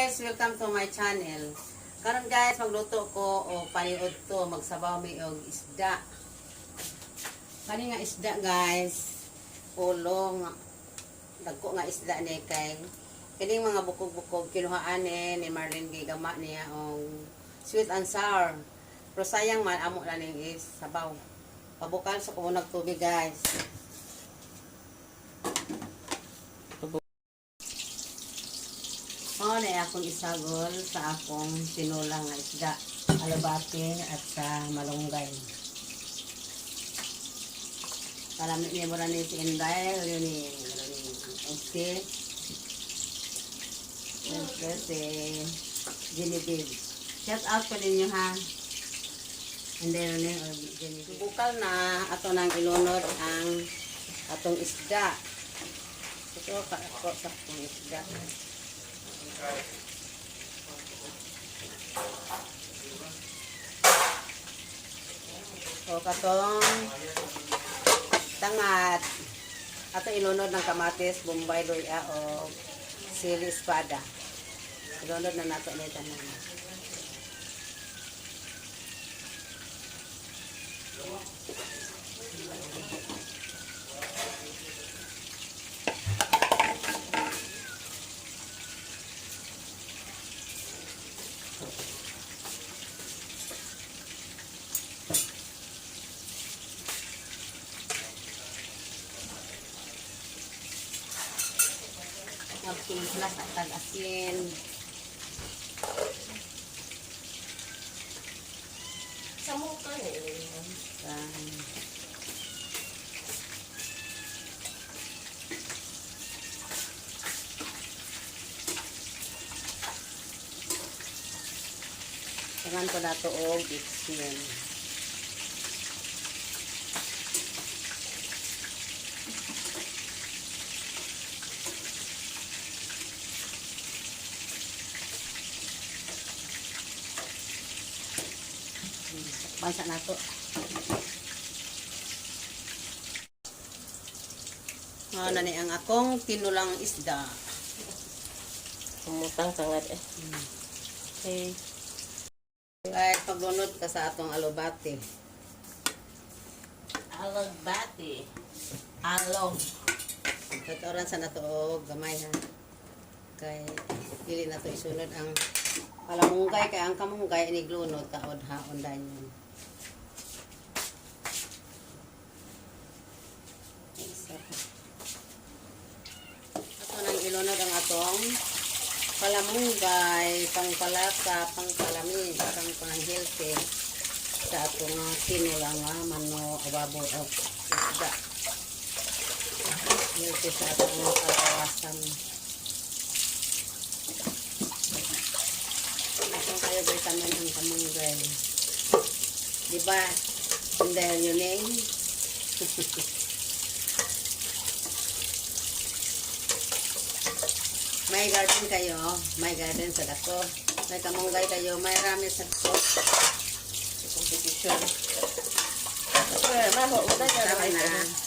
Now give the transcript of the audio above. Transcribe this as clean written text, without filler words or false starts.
Guys! Welcome to my channel. Karon guys, magluto ko o paniud to, magsabaw mi og isda. Kani nga isda guys, ulo nga dagko nga isda ni kay kining mga bukog-bukog kinuhaan ni Marlene, gigama niya og sweet and sour. Pero sayang man, amo na ning is sabaw. Pabukal sa kumunag tubig, guys. Mao na akong isagol sa akong tinulang nga isda, alubate at sa malunggay. Kalami niya mo ni si Inday, yun ni si siyempre si Genevieve. Shout out po ninyo ha. Inday ni Genevieve. Bukal na ato nang ilunod ang atong isda. Ito ka ako sa atong isda. O katong tangat ato ilunod ng kamatis, bombay, luya o sili espada. Ilunod na nato ni tanan. Magtimpla sa tag-asin. Sa mukha ni. Tangan ko nato og bitsin. Bansa nato. Mao na ni ang akong tinulang isda. Umutang tangad eh. Okay. Kahit paglunod ka sa atong alubate. Alogbati. Alog. Taturan sa nato og gamay ha. Kay dili na to isunod ang palamunggay kay ang kamunggay iniglunod taod haon dayon. Isa pa. Ato nang ilunod ang atong palamunggay, pangpalasa, pangpalamis, pangpanghealthy sa atong tinula nga mano, baboy o isda. Healthy sa atong mga kalawasan. Atong kayo vitamin ang kamunggay. Di ba? Dahil yun eh. May garden kayo, may garden sa dako. May kamunggay kayo, may rami sa dako. Competition. Eh, maho, wala ka Tama na. na.